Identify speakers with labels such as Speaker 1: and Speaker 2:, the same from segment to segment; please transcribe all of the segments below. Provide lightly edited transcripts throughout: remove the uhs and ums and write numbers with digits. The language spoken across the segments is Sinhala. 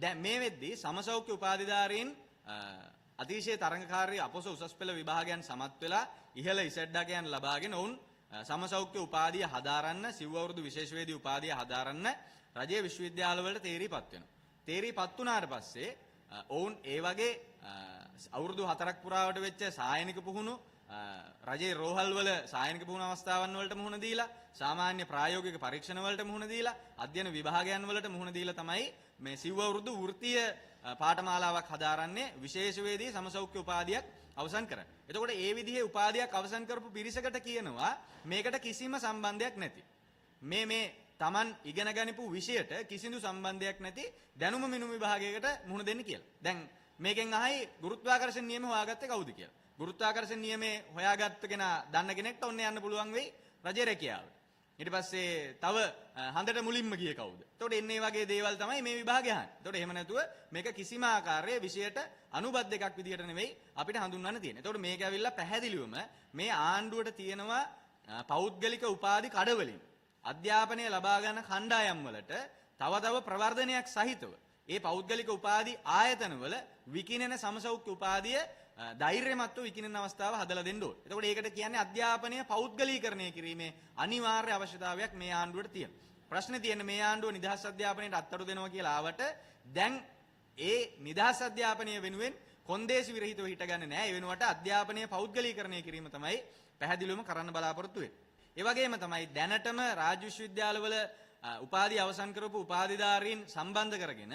Speaker 1: දැන් මේ වෙද්දී සමසෞඛ්‍ය උපාධිධාරීන් අතිශය තරඟකාරී අපොස උසස් පෙළ විභාගයන් සමත් වෙලා ඉහළ ඉසෙඩ් අගයන් ලබාගෙන ඔවුන් සමසෞඛ්‍ය උපාධිය හදාරන්න, සිව් අවුරුදු විශේෂවේදී උපාධිය හදාරන්න රජයේ විශ්වවිද්‍යාලවලට තේරීපත් වෙනවා. තේරීපත් වුණාට පස්සේ ඔවුන් ඒ වගේ අවුරුදු 4ක් පුරාවට වෙච්ච සායනික පුහුණු, රජයේ රෝහල් වල සායනික පුහුණු අවස්ථාවන් වලට මුහුණ දීලා, සාමාන්‍ය ප්‍රායෝගික පරීක්ෂණ වලට මුහුණ දීලා, අධ්‍යයන විභාගයන් වලට මුහුණ දීලා තමයි මේ සිව් අවුරුදු වෘත්තීය පාඨමාලාවක් හදාරන්නේ විශේෂවේදී සමසෞඛ්‍ය උපාධියක් අවසන් කරන්න. එතකොට ඒ විදිහේ උපාධියක් අවසන් කරපු පිරිසකට කියනවා මේකට කිසිම සම්බන්ධයක් නැති, මේ මේ Taman ඉගෙන ගනිපු විෂයට කිසිදු සම්බන්ධයක් නැති දැනුම මිනුම විභාගයකට මුහුණ දෙන්න කියලා. දැන් මේකෙන් අහයි ගුරුත්වාකර්ෂණ නියම හොයාගත්තේ කවුද කියලා. ගුරුත්වාකර්ෂණ නියමේ හොයාගත්ත කෙනා දන්න කෙනෙක්ට ඔන්න යන්න පුළුවන් වෙයි රජේ රැකියාවට. ඊට පස්සේ තව හඳට මුලින්ම ගියේ කවුද? එතකොට එන්නේ වගේ දේවල් තමයි මේ විභාගය අහන්නේ. එතකොට එහෙම නැතුව මේක කිසිම ආකාරයේ විෂයට අනුබද්ධ එකක් විදිහට නෙවෙයි අපිට හඳුන්වන්න තියෙන්නේ. එතකොට මේක ඇවිල්ලා පැහැදිලිවම මේ ආණ්ඩුවට තියෙනවා පෞද්ගලික උපාධි කඩවලින් අධ්‍යාපනය ලබා ගන්න කණ්ඩායම් වලට තව තව ප්‍රවර්ධනයක් සහිතව ඒ පෞද්ගලික උපාධි ආයතනවල විකිණෙන සමසෞඛ්‍ය උපාධිය ධෛර්යමත්ව විකිණෙන අවස්ථාව හදලා දෙන්න ඕනේ. එතකොට ඒකට කියන්නේ අධ්‍යාපනය පෞද්ගලීකරණය කිරීමේ අනිවාර්ය අවශ්‍යතාවයක් මේ ආණ්ඩුවට තියෙනවා. ප්‍රශ්නේ තියෙන්නේ මේ ආණ්ඩුව නිදහස් අධ්‍යාපනයට අත්තරු දෙනවා කියලා ආවට දැන් ඒ නිදහස් අධ්‍යාපනය වෙනුවෙන් කොන්දේසි විරහිතව හිටගන්නේ නැහැ. ඒ වෙනුවට අධ්‍යාපනය පෞද්ගලීකරණය කිරීම තමයි පැහැදිලිවම කරන්න බලාපොරොත්තු වෙන්නේ. ඒ වගේම තමයි දැනටම රාජ්‍ය විශ්වවිද්‍යාලවල උපාධි අවසන් කරපු උපාධිධාරීන් සම්බන්ධ කරගෙන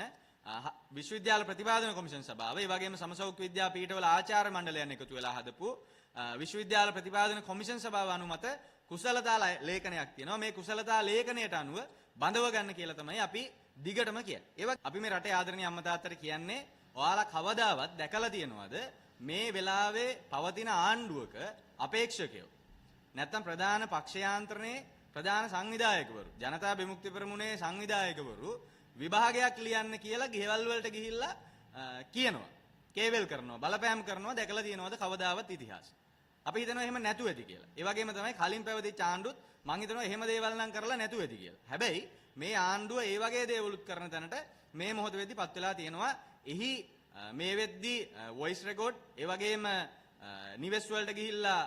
Speaker 1: විශ්වවිද්‍යාල ප්‍රතිපාදන කොමිෂන් සභාව, ඒ වගේම සමසෞඛ්‍ය විද්‍යා පීඨවල ආචාර්ය මණ්ඩලයන් එකතු වෙලා හදපු විශ්වවිද්‍යාල ප්‍රතිපාදන කොමිෂන් සභාව අනුමත කුසලතා ලේඛනයක් තියෙනවා. මේ කුසලතා ලේඛනයට අනුව බඳව ගන්න කියලා තමයි අපි දිගටම කියන්නේ. ඒ වගේ අපි මේ රටේ ආදරණීය අම්මා තාත්තට කියන්නේ, ඔයාලා කවදාවත් දැකලා තියෙනවද මේ වෙලාවේ පවතින ආණ්ඩුවක අපේක්ෂකයෝ නැත්තම් ප්‍රධාන පක්ෂ යාන්ත්‍රණයේ ප්‍රධාන සංවිධායකවරු, ජනතා විමුක්ති පෙරමුණේ සංවිධායකවරු විභාගයක් ලියන්න කියලා ගෙවල් වලට ගිහිල්ලා කියනවා, කේවල් කරනවා, බලපෑම් කරනවා දැකලා තියෙනවද කවදාවත් ඉතිහාසෙ? අපි හිතනවා එහෙම නැතුව ඇති කියලා. ඒ වගේම තමයි කලින් පැවතිච්ච ආණ්ඩුත් මං හිතනවා එහෙම දේවල් නම් කරලා නැතුව ඇති කියලා. හැබැයි මේ ආණ්ඩුව ඒ වගේ දේවලුත් කරන තැනට මේ මොහොත වෙද්දි පත් වෙලා තියෙනවා. එහි මේ වෙද්දි වොයිස් රෙකෝඩ්, ඒ වගේම නිවෙස් වලට ගිහිල්ලා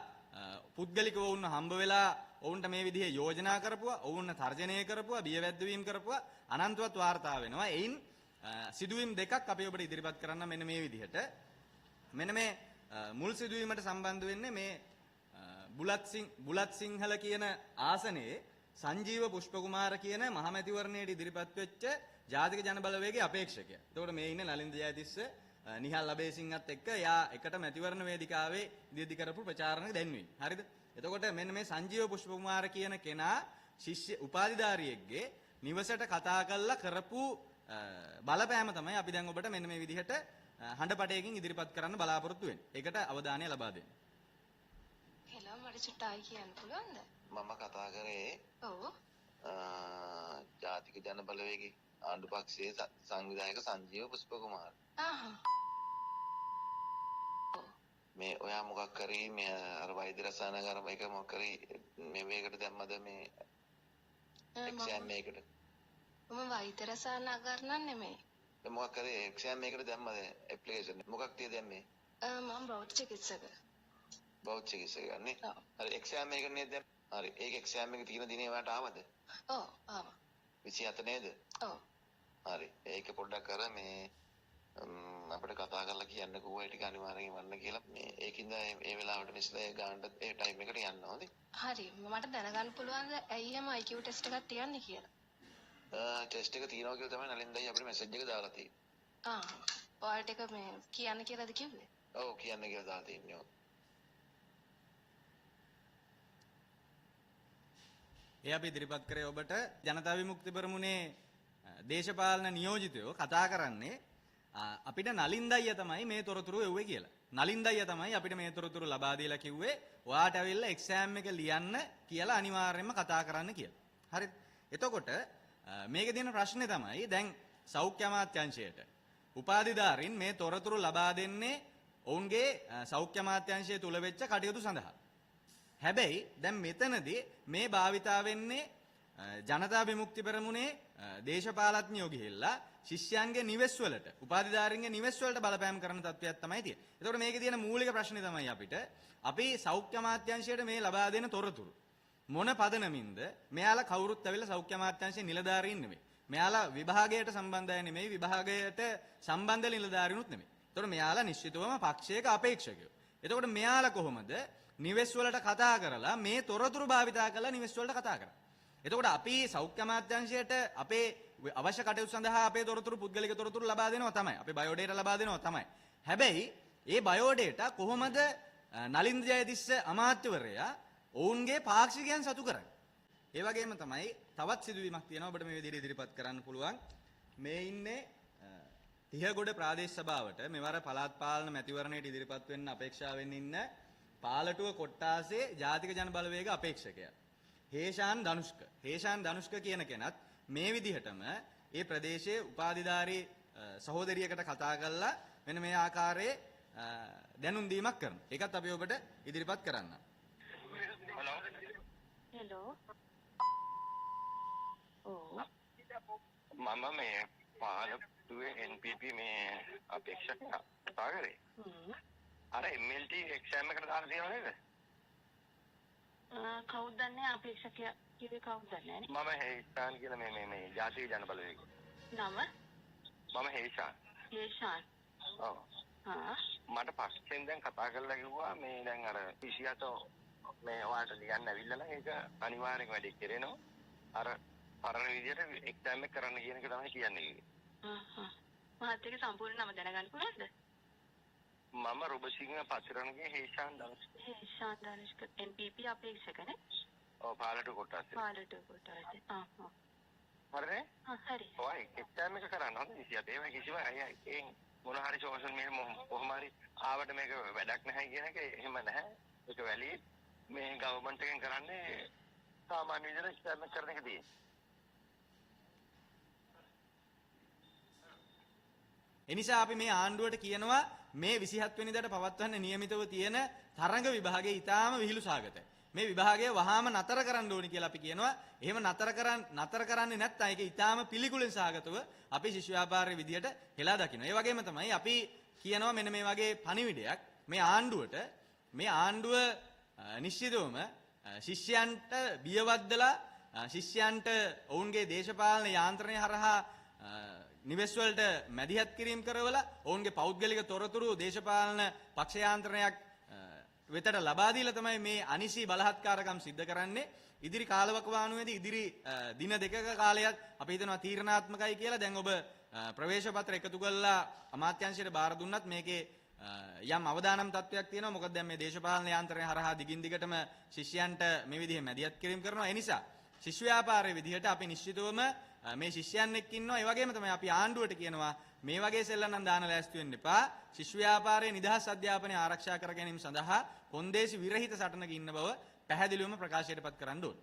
Speaker 1: පුද්ගලිකව ඔවුන් හම්බ වෙලා ඔවුන්ට මේ විදිහේ යෝජනා කරපුවා, ඔවුන් තර්ජනය කරපුවා, බියවැද්දවීම් කරපුවා අනන්තවත් වාර්තා වෙනවා. එයින් සිදුවීම් දෙකක් අපි ඔබට ඉදිරිපත් කරන්න මෙන්න මේ විදිහට. මෙන්න මේ මුල් සිදුවීමට සම්බන්ධ වෙන්නේ මේ බුලත් සිංහල කියන ආසනයේ සංජීව පුෂ්පකුමාර කියන මහමැතිවරණයට ඉදිරිපත් වෙච්ච ජාතික ජන බලවේගයේ අපේක්ෂකයා. එතකොට මේ ඉන්නේ නලින්ද ජයතිස්ස, නිහල් අබේසිංහත් එක්ක එයා එකට මැතිවරණ වේදිකාවේ ඉදිරි කරපු ප්‍රචාරණ දැන්වීම. හරිද? එතකොට මෙන්න මේ සංජීව පුෂ්පකුමාර කියන කෙනා ශිෂ්‍ය උපාධිධාරියෙක්ගේ නිවසට කතා කරලා කරපු බලපෑම තමයි අපි දැන් ඔබට මෙන්න මේ විදිහට හඬපටයකින් ඉදිරිපත් කරන්න බලාපොරොත්තු වෙන්නේ. ඒකට අවධානය ලබා දෙන්න.
Speaker 2: හෙලෝ, මට චුට්ටයි කියන්න පුළුවන්ද?
Speaker 3: මම කතා කරේ
Speaker 2: ඔව්
Speaker 3: ජාතික ජන බලවේගයේ ආණ්ඩු පක්ෂයේ සංවිධායක සංජීව පුෂ්පකුමාර. මේ ඔයා මොකක් කරේ මේ අර වෛද්‍ය රසායනාගාර එක මොකක් කරේ මේ මේකට දැම්මද මේ එක්සෑම් එකකට?
Speaker 2: මම වෛද්‍ය රසායනාගාර නම් නෙමෙයි.
Speaker 3: මොකක් කරේ එක්සෑම් එකකට දැම්මද ඇප්ලිකේෂන් මොකක් තිය දැම්මේ?
Speaker 2: මම බෞද්ධ චිකිත්සක.
Speaker 3: බෞද්ධ චිකිත්සක නේ. හරි, එක්සෑම් එක නේද දැම්මේ? හරි, ඒක එක්සෑම් එක තියෙන දිනේ ඔයාට ආවද?
Speaker 2: ඔව් ආවා.
Speaker 3: 27 නේද?
Speaker 2: ඔව්.
Speaker 3: හරි, ඒක පොඩ්ඩක් අර මේ අපිට කතා කරලා කියන්නකෝ ඔය ටික අනිවාර්යෙන් වන්න කියලා. මේ ඒකින්ද ඒ වෙලාවට මිස්ලා ඒ ගානට ඒ ටයිම් එකට යන්න ඕනේ.
Speaker 2: හරි, මට දැනගන්න පුළුවන්ද ඇයි එහෙම IQ test එකක් තියන්නේ කියලා?
Speaker 3: ටෙස්ට් එක තියනවා කියලා තමයි නලින් දයි අපිට මැසේජ් එක දාලා තියෙන්නේ.
Speaker 2: ආ, ඔයාලට ඒක මේ කියන්න කියලාද කිව්වේ?
Speaker 3: ඔව්, කියන්න කියලා දාලා තියෙන්නේ. ඔව්.
Speaker 1: ඒ අපි ඉදිරිපත් කරේ ඔබට ජනතා විමුක්ති පෙරමුණේ දේශපාලන නියෝජිතයෝ කතා කරන්නේ අපිට නලින් අයියා තමයි මේ තොරතුරු එව්වේ කියලා. නලින් අයියා තමයි අපිට මේ තොරතුරු ලබා දීලා කිව්වේ ඔයාට ඇවිල්ලා එක්සෑම් එක ලියන්න කියලා අනිවාර්යයෙන්ම කතා කරන්න කියලා. හරිද? එතකොට මේකේ තියෙන ප්‍රශ්නේ තමයි දැන් සෞඛ්‍ය අමාත්‍යාංශයට උපාධිධාරීන් මේ තොරතුරු ලබා දෙන්නේ ඔවුන්ගේ සෞඛ්‍ය අමාත්‍යාංශය තුල වෙච්ච කටයුතු සඳහා. හැබැයි දැන් මෙතනදී මේ භාවිතා වෙන්නේ ජනතා විමුක්ති පෙරමුණේ දේශපාලඥයෝ ගිහිල්ලා ශිෂ්‍යයන්ගේ නිවෙස් වලට, උපාධිධාරීන්ගේ නිවෙස් වලට බලපෑම් කරන තත්ත්වයක් තමයි තියෙන්නේ. එතකොට මේකේ තියෙන මූලික ප්‍රශ්නේ තමයි අපිට අපි සෞඛ්‍ය අමාත්‍යාංශයට මේ ලබා දෙන තොරතුරු මොන පදනමින්ද මෙයාලා කවුරුත් ඇවිල්ලා සෞඛ්‍ය අමාත්‍යාංශයේ නිලධාරීන් නෙමෙයි. මෙයාලා විභාගයට සම්බන්ධ අය නෙමෙයි, විභාගයට සම්බන්ධ නිලධාරීනුත් නෙමෙයි. එතකොට මෙයාලා නිශ්චිතවම පක්ෂයක අපේක්ෂකයෝ. එතකොට මෙයාලා කොහොමද නිවෙස් වලට කතා කරලා මේ තොරතුරු භාවිතා කරලා නිවෙස් වලට කතා කරන්නේ? එතකොට අපි සෞඛ්‍ය අමාත්‍යාංශයට අපේ අවශ්‍ය කටයුතු සඳහා අපේ තොරතුරු, පුද්ගලික තොරතුරු ලබා දෙනවා තමයි. අපේ බයෝඩේටා ලබා දෙනවා තමයි. හැබැයි ඒ බයෝඩේටා කොහොමද නලින්ද ජයතිස්ස අමාත්‍යවරයා ඔවුන්ගේ පාක්ෂිකයන් සතු කරන්නේ? ඒ වගේම තමයි තවත් සිදුවීමක් තියෙනවා ඔබට මේ විදිහට ඉදිරිපත් කරන්න පුළුවන්. මේ ඉන්නේ තිහගොඩ ප්‍රාදේශ සභාවට මෙවර පළාත් පාලන මැතිවරණයට ඉදිරිපත් වෙන්න අපේක්ෂාවෙන් ඉන්න පාලටුව කොට්ටාසේ ජාතික ජන බලවේග අපේක්ෂකයා හේෂාන් ධනුෂ්ක. හේෂාන් ධනුෂ්ක කියන කෙනත් මේ විදිහටම ඒ ප්‍රදේශයේ උපාධිධාරී සහෝදරියකට කතා කරලා මෙන්න මේ ආකාරයේ දැනුම් දීමක් කරනවා. ඒකත් අපි ඔබට ඉදිරිපත් කරන්න.
Speaker 2: හෙලෝ. ඔව්.
Speaker 3: මම මේ පාලතුවේ NPP මේ අපේක්ෂකයා කතා කරේ. අර MLT exam එකට දාලා තියෙනව නේද?
Speaker 2: කවුද දන්නේ අපේක්ෂකයා කිව්වේ කවුද දන්නේ නේ?
Speaker 3: මම හේෂාන් කියලා මේ මේ මේ ජාතික ජන බලවේගය.
Speaker 2: නම?
Speaker 3: මම හේෂාන්.
Speaker 2: හේෂාන්.
Speaker 3: ඔව්.
Speaker 2: හා
Speaker 3: මට පස්සෙන් දැන් කතා කරලා කිව්වා මේ දැන් අර 27 මේ ඔයාලට ලියන්න ඇවිල්ලා නම් ඒක අනිවාර්යෙන් වැඩේ කරේනවා. අර පරණ විදියට එක්සෑම් එක කරන්න කියන එක තමයි කියන්නේ කිව්වේ.
Speaker 2: හා හා. මහත්තයාගේ සම්පූර්ණ නම දැනගන්න පුළුවන්ද?
Speaker 3: මම රොබසිංහ පතිරණගේ හේෂාන් ධනුෂ්ක.
Speaker 2: හේෂාන් ධනුෂ්ක NPP අපේක්ෂකනේ?
Speaker 3: ඔව්, පාලටු කොට්ටාසේ.
Speaker 2: පාලටු කොට්ටාසේ. ආ හා.
Speaker 3: හරිනේ?
Speaker 2: ආ හරි.
Speaker 3: ඔය එක්සෑම් එක කරන්න හොඳ 27. ඒවා කිසිම අය ඒන් මොන හරි සෝෂල් මීඩියා කොහොම හරි ආවට මේක වැඩක් නැහැ කියන එක එහෙම නැහැ. ඒක වැලි මේ ගවර්න්මන්ට් එකෙන් කරන්නේ සාමාන්‍ය විදිහට එක්සෑම් එක කරන එක තියෙන්නේ.
Speaker 1: එනිසා අපි මේ ආණ්ඩුවට කියනවා මේ 27 වෙනිදාට පවත්වන්න නියමිතව තියෙන තරඟ විභාගය ඉතාම විහිළු සහගතයි. මේ විභාගය වහාම නතර කරන්න ඕනි කියලා අපි කියනවා. එහෙම නතර කරන්නේ නැත්නම් ඒක ඉතාම පිළිකුලෙන් සහගතව අපි ශිෂ්‍ය ව්‍යාපාරයේ විදියට හෙලා දකිනවා. ඒ වගේම තමයි අපි කියනවා මෙන්න මේ වගේ පණිවිඩයක් මේ ආණ්ඩුවට. මේ ආණ්ඩුව නිශ්චිතවම ශිෂ්‍යයන්ට බියවද්දලා ශිෂ්‍යයන්ට ඔවුන්ගේ දේශපාලන යාන්ත්‍රණය හරහා නිවෙස් වලට මැදිහත් කිරීම කරවලා ඔවුන්ගේ පෞද්ගලික තොරතුරු දේශපාලන පක්ෂ යාන්ත්‍රණයක් වෙතට ලබා දීලා තමයි මේ අනිසි බලහත්කාරකම් සිද්ධ කරන්නේ. ඉදිරි කාලවකවානුවේදී ඉදිරි දින දෙකක කාලයක් අපි හිතනවා තීරණාත්මකයි කියලා. දැන් ඔබ ප්‍රවේශ පත්‍ර එකතු කරලා අමාත්‍යාංශයට බාර දුන්නත් මේකේ යම් අවදානම් තත්ත්වයක් තියෙනවා. මොකද දැන් මේ දේශපාලන යාන්ත්‍රණය හරහා දිගින් දිගටම ශිෂ්‍යයන්ට මේ විදිහේ මැදිහත් කිරීම කරනවා. ඒ නිසා ශිෂ්‍ය ව්‍යාපාරයේ විදිහට අපි නිශ්චිතවම මේ ශිෂ්‍යයන් එක්ක ඉන්නවා. ඒ වගේම තමයි අපි ආණ්ඩුවට කියනවා මේ වගේ සෙල්ලම් නම් දාන ලෑස්ති වෙන්න එපා. ශිෂ්‍ය ව්‍යාපාරයේ නිදහස් අධ්‍යාපනය ආරක්ෂා කර ගැනීම සඳහා කොන්දේසි විරහිත සටනක ඉන්න බව පැහැදිලිවම ප්‍රකාශයට පත් කරන්න ඕන.